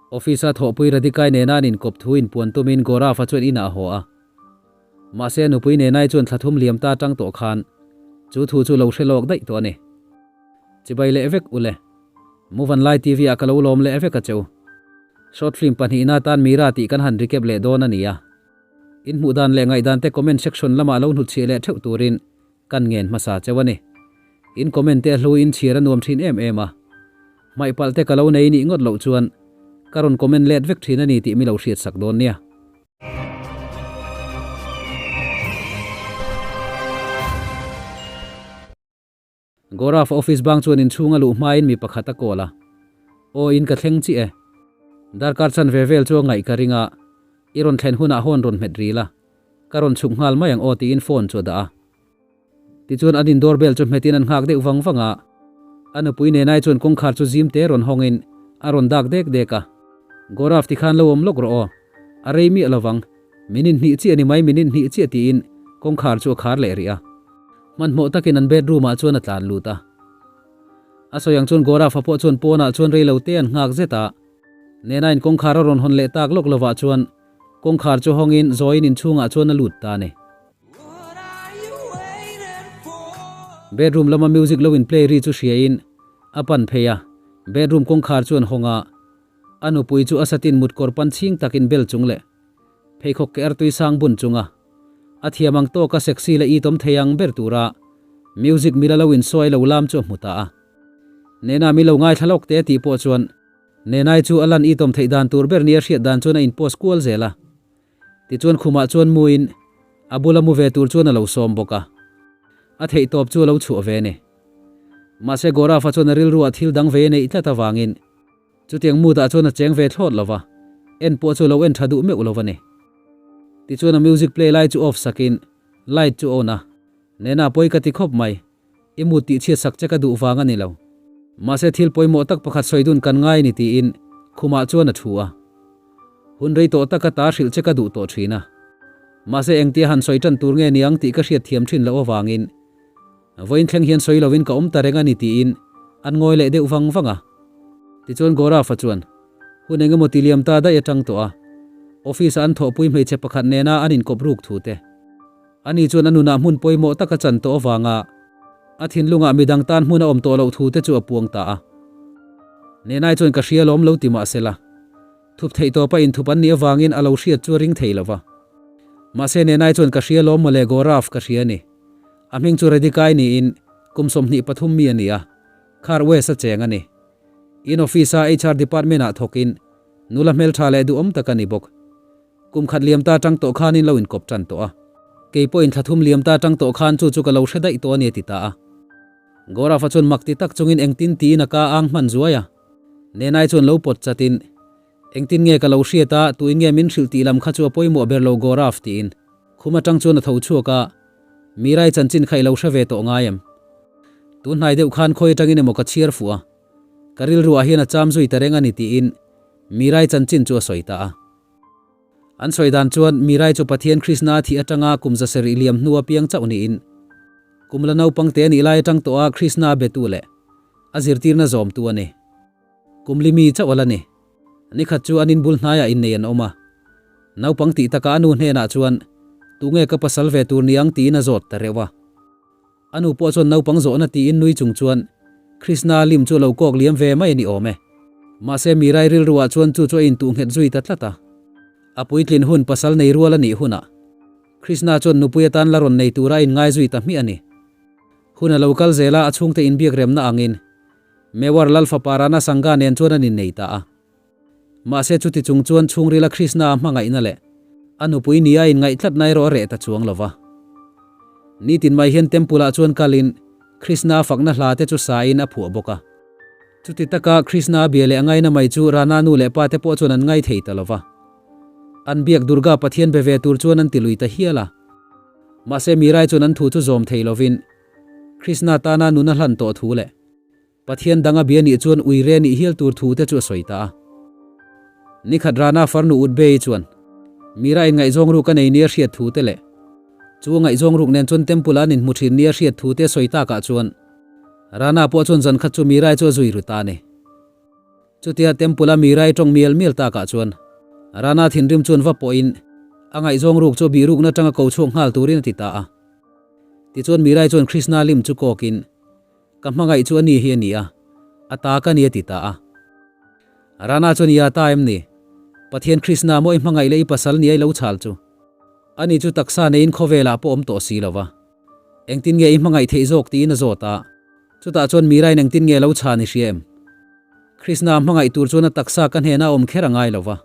Office-a thawhpui Radikai nena an inkawp thu inpuan tumin Gaurav-a chuan inah a haw a. Mahse a nupui Nenai chuan thla thum liam ta atang tawh khan chu thu chu lo hre lawk daih tawh a ni. Chibai leh vek ule. Muvan Lai TV ah ka lo lawm leh vek a cheu. Short film pahnihna atan Mira tih kan han recap leh dawn a ni a. In hmuh dan leh ngaihdan te comment section lamah lo hnutchhiah leh theuh turin kan ngen hmasa cheu a ni. In comment te a hlu in chhiar a nuam thin em em a. Hmaih palh te ka lo nei nih ngawt loh chuan ka rawn comment let vek thin a ni tih mi lo hriat sak dawn nia. Gaurav office bang chuan inchhung a luh hmain mi pakhat a call a, Aw in ka thleng chiah e. Darkar chan ve vel chu a ngaih ka ring a, i rawn thlen hunah hawn rawn hmet ril a, ka rawn chhuk nghal mai ang aw tiin phone chu a dah a. Tichuan an in doorbell chu hmetin an nghak deuh vang vang a, a nupui Nenai chuan kawngkhar chu zim te rawn hawngin a rawn dak dek dek a, Gaurav tikhan lo awm lawk rawh aw, a rei miah lovang, min inhnih chiah ni mai min inhnih chiah tiin kawngkhar chu a khar leh rih a. Hmanhmawh takin an bedroom ah chuan a tlan lut a. A sawi ang chuan Gaurav a pawh chuan pawnah chuan rei lo te an nghak zet a. Nena in kawngkhar a rawn hawn leh tak lawk lovah chuan kawngkhar chu hawngin Zawiin inchhungah chuan a lut ta a ni. Bedroom lama music lo in play ri chu hriain a pan phei a. Bedroom kawngkhar chu an hawng a. A nupui chu a satin mutkawr pan chhing takin bel chung leh pheikhawk ke artui sang bun chunga a thiam ang tawka sexy leh itawm thei ang ber tura music mila lo insawi lo lam chu a hmu ta a. Nena mi lo ngaithla lawk te tih pawh chuan Nenai chu a lan itawm theih dan tur ber nia hriat dan chuan a inpost kual zel a. Tichuan khumah chuan muin a bula mu ve tur chuan a lo sawm bawk a. A theih tawp chu a lo chhuah ve a ni. Mahse Gaurav-a chuan a rilruah thil dang ve a neih tlat avangin Chutiang mood-ah chuan a cheng ve thlawt lo va, en pawh chu lo en tha duh meuh lo va ni. Tichuan a music play lai chu off sakin light chu on a, Nena pawi ka ti khawp mai, i mood tih chhiat sak che ka duh vang a ni lo. Mahse thil pawimawh tak pakhat sawi dun kan ngai ni tiin khumah chuan a thu a. Hun rei tawh taka ta hrilh che ka duh tawh thin a. Mahse engtia han sawi tan tur nge niang tih ka hriat thiam thin loh avangin Vawiin thleng hian sawi lovin ka awm ta reng a ni tiin an ngawi leh deuh vang vang a. Tichuan Gaurav-a chuan, Hun eng emaw ti liam ta daih atang tawh a, office-a an thawhpui hmeichhe pakhat nena an inkawp ruk thu te. Ani chuan a nunah hmun pawimawh tak a chan tawh avanga a thinlungah midang tan hmun a awm tawh loh thu te chu a puang ta a. Nenai chuan ka hria lawm lo ti mah sela, thup theih tawpa inthup an nih avangin a lo hriat chu a ring thei lo va. Mahse Nenai chuan ka hria lawm mawle Gaurav ka hria a ni. A hming chu Redikai niin kum 23 mi a ni a, Khar West a cheng a ni. In office-a HR department-ah thawkin nula hmeltha leh duhawm tak a ni bawk. Kum khat liam ta tang tawh khanin lo inkawp tan tawh a. Kei pawhin thla thum liam ta tang tawh khan chu chu ka lo hre daih tawh a ni a ti ta a. Gaurav-a chuan mak ti tak chungin engtin tiin a ka ang hman zuai a. Nenai chuan lo pawt chatin, Engtin nge ka lo hriat a, tuin nge min hrilh tih lam kha chu a pawimawh ber lo Gaurav tiin. Khum atang chuan a tho chhuak a, Mirai chanchin kha i lo hre ve tawh ngai em? Tun hnai deuh khan khawi atangin emaw ka chhiar fuh a, ka rilruah hian a cham zui ta reng a ni tiin Mirai chanchin chu a sawi ta a. An sawi dan chuan Mirai chu Pathian Krishna a thih atanga kum zasarih liam hnu a piang chauh niin kum la naupang te a nih lai atang tawh a Krishna a betu leh a zirtirna zawmtu a ni. Kum li mi chauh a la ni. Nikhat chu an inbul hnaiah innei an awm a. Naupang tih takah a nu hnenah chuan, Tunge ka pasal ve tur ni ang tiin a zawt ta reuh a. A nu pawh chuan naupang zawhna tiin nui chung chuan Krishna lim chu a lo kawk liam ve mai a ni awm e. Mahse Mirai rilruah chuan chu chu a intuh nghet zui ta tlat a. A puitlin hun pasal nei rual a nih hunah Krishna chuan nupui atan la rawn nei tura a inngai zui ta hmiah a ni. Hun a lo kal zel a, a chhungte inbiak remna angin Mewar Lal fapa Rana Sangha nen chuan an innei ta a. Mahse chuti chung chuan chhungrila Krishna a hmangaihna leh a nupui nia inngaih tlatna erawh a reh ta chuang lo va. Nitin mai hian temple ah chuan kalin Krishna a fakna hla te chu sain a phuah bawk a. Chuti taka Krishna a bia leh a ngaina mai chu Rana nu leh pa te pawh chuan an ngai thei ta lo va. An biak Durga Pathian be ve tur chuan an ti lui ta hial a. Mahse Mirai chuan an thu chu zawm thei lovin Krishna tana nun a hlan tawh thu leh Pathian danga bia nih chuan uire nih hial tur thu te chu a sawi ta a. Nikhat rana farnu Utbei chuan Mira in ngaihzawng ruk a nei nia hriat thu te leh chu a ngaihzawng ruk nen chuan temple ah an inhmu thin nia hriat thu te a sawi takah chuan Rana pawh chuan zan khat chu Mirai chu a zui ru ta a ni. Chutia Temple a Mirai tawng mial mial takah chuan Rana thinrim chuan va pawhin a ngaihzawng ruk chu a bih rukna atanga ko chhuak nghal turin a ti ta a. Tichuan Mirai chuan Krishna lim chu kawkin, Ka hmangaih chu a ni hi a ni a, a ta ka ni a ti ta a. Rana chuan I a ta em ni? Pathian Krishna maw i hmangaih leh i pasal ni a i lo chhal chu? Ani chu taksa neiin khawvelah pawh awm tawh si lo va. Engtin nge i hmangaih theih zawk tiin a zawt a. Chutah chuan Mirain engtin nge lo chhan i hria em? Krishna hmangaih tur chuan a taksa ka hnena awm kher a ngai lo va.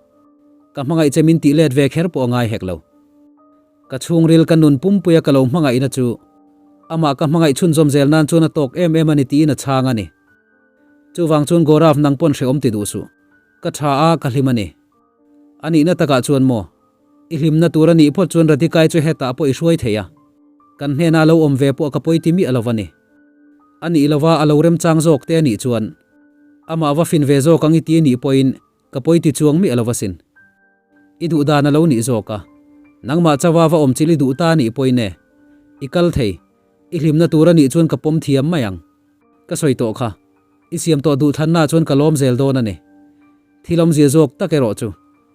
Ka hmangaih che min tih let ve kher pawh a ngai hek lo. Ka chhungril ka nun pumpuia ka lo hmangaihna chu amah ka hmangaih chhunzawm zel nan chuan a tawk em em a ni tiin a chhang a ni. Chuvang chuan Gaurav nang pawn hrehawm ti duh suh. Ka tha a, ka hlim a ni. A nihna takah chuan maw? I hlimna tur a nih phawt chuan Radikai chu hetah pawh i hruai thei a. Kan hnena lo awm ve pawh ka pawi ti miah lo a ni. A nih lova a lo remchang zawk te a nih chuan amah va fin ve zawk ang i ti a nih pawhin ka pawi ti chuang miah lo asin. I duh dan a lo nih zawk a. Nangmah chawa va awm chilh i duh ta a nih pawhin e. I kal thei. I hlimna tur a nih chuan ka pawm thiam mai ang. Ka sawi tawh kha. I siam tawh duh thlanna chuan ka lawm zel dawn a ni. Thil awmzia zawk tak erawh chu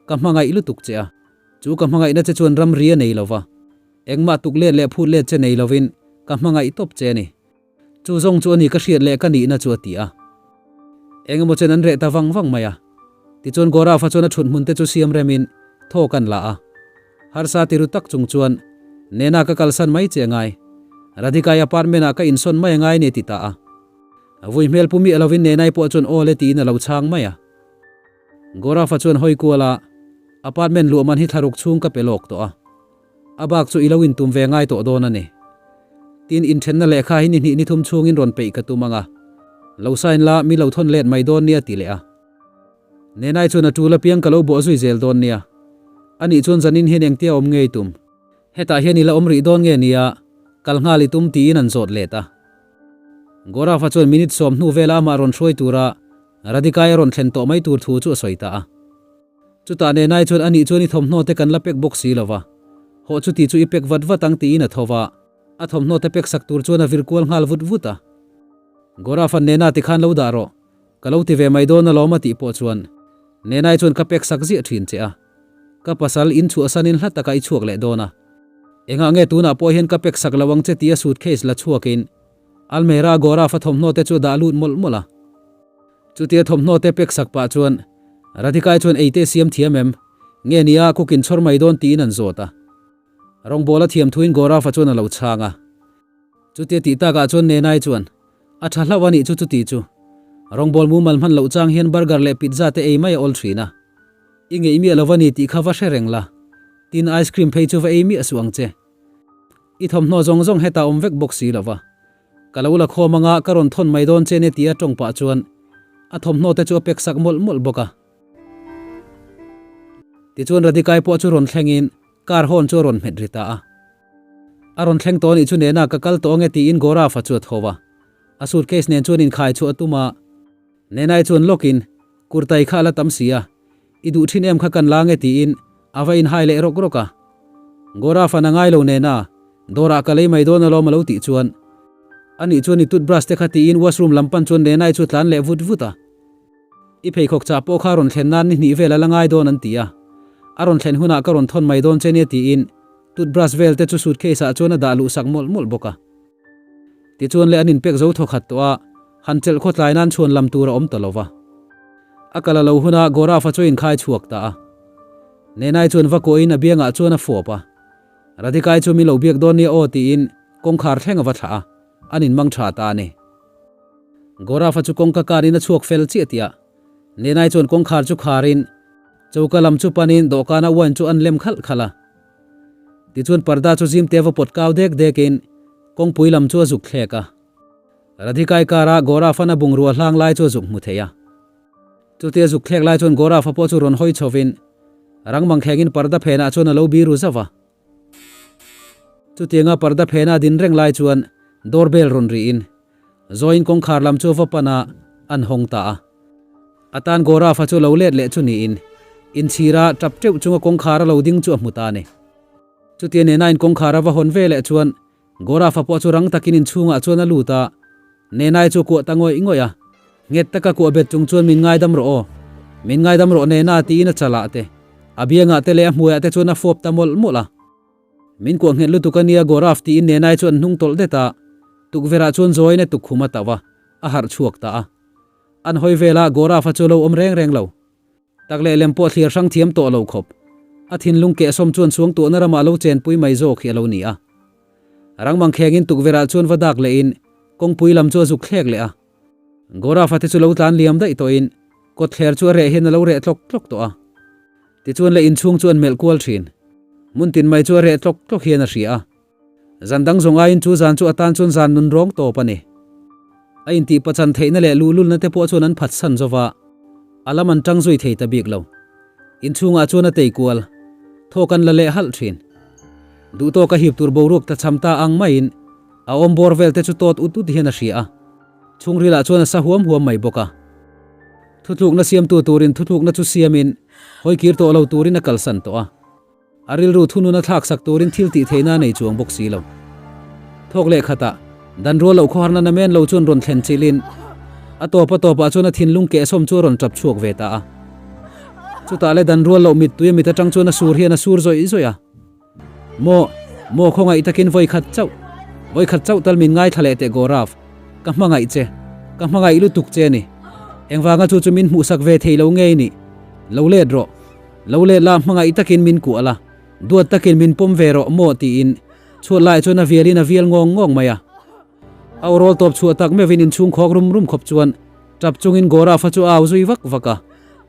ka hmangaih lutuk che a, chu ka hmangaihna che chuan ramri a nei lo va, engmah tuk let leh phut let che nei lovin ka hmangaih tawp che a ni. Chu zawng chu a ni ka hriat leh ka nihna chu a ti a. Eng emaw chen an reh ta vang vang mai a. Tichuan Gaurav-a chuan a thut hmun te chu siam remin thaw kan la a. Harsa ti ru tak chung chuan, Nena ka kalsan mai che a ngai. Radhika-i apartment-ah ka insawn mai a ngai ni a ti ta a. A vui hmel pu miah lovin Nenai pawh chuan aw le tiin a lo chhang mai a. Gaurav-a chuan hawi kual a, Apartment luah man hi thlaruk chhung ka pe lawk tawh a. A bak chu i lo intum ve ngai tawh dawn a ni. Tin, inthenna lehkha hi ni hnih ni thum chhungin rawn peih ka tum ang a. Lo sign la, mi lo thawn let mai dawn nia ti leh a. Nenai chuan a tul apiang ka lo bawh zui zel dawn nia. Anih chuan zanin hian engtia awm ngei tum? Hetah hian i la awm rih dawn nge nia, kal nghal i tum tiin an zawt let a. Gaurav-a chuan minute sawm hnu vela amah rawn hruai tura Radhika-i a rawn thlen tawh mai tur thu chu a sawi ta a. Chutah Nenai chuan anih chuan i thawmhnaw te kan la pek bawk si lova, hawh chuti chu i pek vat vat ang tiin a tho va, a thawmhnaw te pek sak tur chuan a vir kual nghal vut vut a. Gaurav-a'n Nena tikhan lo dah rawh, ka lo ti ve mai dawn alawm a tih pawh chuan Nenai chuan ka pek sak ziah thin che a. Ka pasal in chhuahsanin hla takah i chhuak leh dawn a. Engah nge tunah pawh hian ka pek sak lo ang che tia suitcase la chhuakin Almera Gaurav a thawmhnaw te chu a dah lut mawlh mawlh a. Chutia thawmhnaw te pek sak pah chuan Radhika-i chuan ei te siam thiam em? Nge nia cooking chhawr mai dawn tiin an zawt a. Rawngbawl a thiam thuin Gaurav-a chuan a lo chhang a. Chutia tih takah chuan Nenai chuan a tha hlauh a nih chu chuti chu. Rawngbawl mumal hman loh chang hian burger leh pizza te ei mai a awl thin a. I ngeih miah lo va ni tih kha va hre reng la. Tin ice cream phei chu va ei miah suh ang che. I thawmhnaw zawng zawng hetah awm vek bawk si lo va. Ka lo la khawm anga ka rawn thawn mai dawn che nia tia tawng pah chuan a thawmhnaw te chu a pek sak mawlh mawlh bawk a. Tichuan Radikai pawh chu rawn thlengin car horn chu a rawn hmet ri ta a. A rawn thleng tawh anih chu nena ka kal tawh ange tiin Gaurav-a chu a tho va. A suitcase nen chuan inkhai chhuah a tum a. Nenai chuan lawkin Kurtai kha a la tam si a, i duh thin em kha kan la nge tiin a va inhai leh rawk rawk a. Gaurav-a'n a ngai lo nena dawrah ka lei mai dawn alawm a lo tih chuan anih chuan i toothbrush te kha tiin washroom lam pan chuan Nenai chu a tlan leh vut vut a. I pheikhawk chah pawh kha rawn thlen nan ni hnih vel a la ngai dawn an ti a, a rawn thlen hunah ka rawn thawn mai dawn che nia tiin toothbrush vel te chu suitcase ah chuan a dah luh sak mawlh mawlh bawk a. Tichuan le an inpek zo thawkhat tawh a, han chelh khawtlai nan chhuan lam tur a awm ta lo va. A kal a lo huna Gaurav-a chu a inkhai chhuak ta a. Nenai chuan va kuahin a biangah chuan a fawp a. Radhika-i chu min lo biak dawn nia aw tiin kawngkhar thleng a va thlah a, an inmang tha ta a ni. Gaurav-a chu kawngka kanin a chhuak fel chiah tih a, Nenai chuan kawngkhar chu kharin choka lam chu panin dawhkana wine chu an lem khalh khalh a. Tichuan parda chu zimte va pawt kau dek dekin kawngpui lam chu a zuk thlek a. Radhika-i kara Gaurav-a'n a bungrua hlang lai chu a zuk hmu thei a. Chutia zuk thlek lai chuan Gaurav-a pawh chu rawn hawi chhovin rang mangkhengin parda phenah chuan a lo biru zauh a. Chutianga parda phena din reng lai chuan doorbell rawn rihin Zawiin kawngkhar lam chu va pan a, an hawng ta a. A tan Gaurav-a chu lo let leh chu niin, inchhira tap teuh chunga kawngkhar a lo ding chu a hmu ta a ni. Chutia Nena-in kawngkhar a va hawn ve leh chuan Gaurav-a pawh chu rang takin inchhungah chuan a lut a, Nena-i chu a kuah ta ngawih ngawih a. Nghet taka kuah bet chung chuan min ngaidam rawh aw, min ngaidam rawh nena tiin a chalah te, a biangah te leh a hmuaiah te chuan a fawp ta mawlh mawlh a. Min kuah nghet lutuk a nia Gaurav tiin Nenai chu an hnung tawlh det a, tukverhah chuan Zoin a tukkhum a tauh a, a harh chhuak ta a. An hawi velah Gaurav-a chu a lo awm reng reng lo. Tak leh lem pawh thlir hrang thiam tawh lo khawp. A thinlung kehsawm chuan suang tuahna ramah lo chenpui mai zawk hi a lo ni a. Rangmang khengin tukverhah chuan va dak lehin kawngpui lam chu a zuk thlek leh a. Gaurav-a te chu lo tlan liam daih tawhin kawtthler chu a reh hian a lo reh tlawk tlawk tawh a. Tichuan le inchhung chu an melh kual thin. Hmun tin mai chu a reh tlawk tlawk hian a hria a. Zan dang zawng aiin chu zan chu a tan chuan zan nun rawng tawp a ni. A intih pachan theihna leh luhlulna te pawh chuan an phatsan zo va, a lam an tang zui thei ta bik lo. Inchhungah chuan a tei kual, thawk an la leh halh thin. Duhtawk a hip tur boruak tlachham ta ang maiin a awm bawr vel te chu tawt ut ut hian a hria a. Chhungrilah chuan a sa huam huam mai bawk a. Thutlukna siamtu turin thutlukna chu siamin hawikir tawh lo turin a kalsan tawh a. A rilru thunun a thlaksak turin thil tih theihna a nei chuang bawk si lo. Thawk leh khatah, dan rual loh khawharna namen lo chuan rawn thlen chilhin a tawp a tawpah chuan a thinlung kehsawm chu a rawn tap chhuak ve ta a. Chutah le dan rual loh mittui a mit atang chuan a sur hian a sur zawih zawih a. Maw, maw khawngaih takin vawi khat chauh, vawi khat chauh tal min ngaithla leh teh Gaurav, ka hmangaih che, ka hmangaih lutuk che a ni. Engvanga chu chu min hmuhsak ve thei lo ngei nih, lo let rawh, lo let la hmangaih takin min kuah la, duat takin min pawm ve rawh maw tiin chhuat laiah chuan a vialin a vial ngawng ngawng mai a. A aw rawl tawp chhuah tak meuhin inchhung khawk rum rum khawp chuan tap chungin Gaurav-a chu a au zui vak vak a,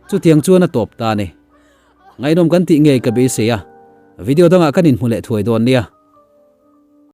chutiang chuan a tawp ta a ni. Ngaihnawm kan tih ngei ka beisei a, video dangah kan inhmu leh thuai dawn nia.